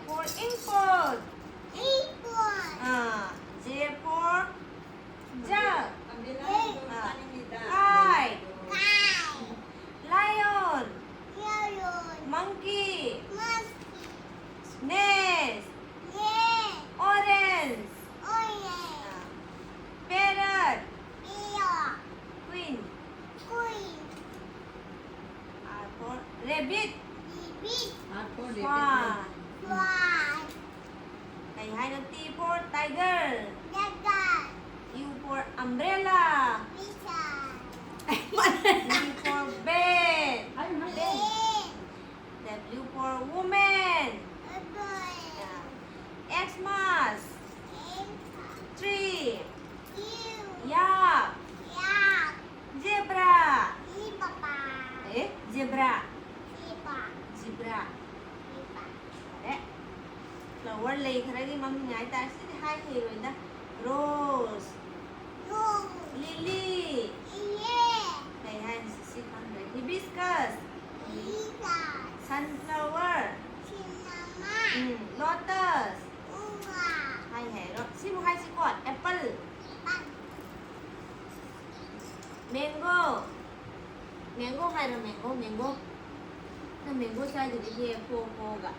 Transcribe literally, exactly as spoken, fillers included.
for input. Input. Ah, J for jug. J. Ah, kite. Kite. Lion. Lion. Monkey. Monkey. Nest. Nest. Orange. Orange. Parrot. Parrot. Queen. Queen. R for rabbit. Rabbit. Swan. Swan. ꯀꯩ ꯍꯥꯏꯅꯣ? T for tiger. Tiger. U for umbrella. Wizard. V for van. Red. W for woman. Purple. Xmas. Ink. Tree. Blue. Yak. Yak. Zebra. Zebra. Eh, zebra. Zebra. Zebra. Zebra. ꯐꯔꯦ꯫ Flower, ꯂꯩ ꯈꯔꯒꯤ ꯃꯃꯤꯡ ꯍꯥꯏꯇꯥꯔꯦ꯫ ꯁꯤꯗꯤ ꯍꯥꯏ ꯍꯩꯔꯣꯏꯗ꯫ Rose. Rose. Lily. Lily. ꯀꯩ ꯍꯥꯏꯅꯤ ꯁꯤ ꯈꯪꯗ꯭ꯔꯦ꯫ Hibiscus. Lily. Sunflower. Cinnamon. ꯎꯝ, lotus. Ua. ꯍꯥꯏ ꯍꯥꯏꯔꯣ꯫ ꯁꯤꯕꯨ ꯍꯥꯏꯁꯤꯀꯣ, apple. Pan. Mango. Mango ꯍꯥꯏꯔꯣ, mango, mango. ꯅꯪ mango ꯆꯥꯏꯗꯨꯗꯤ ꯍꯦ ꯄꯣ ꯄꯣꯒ꯫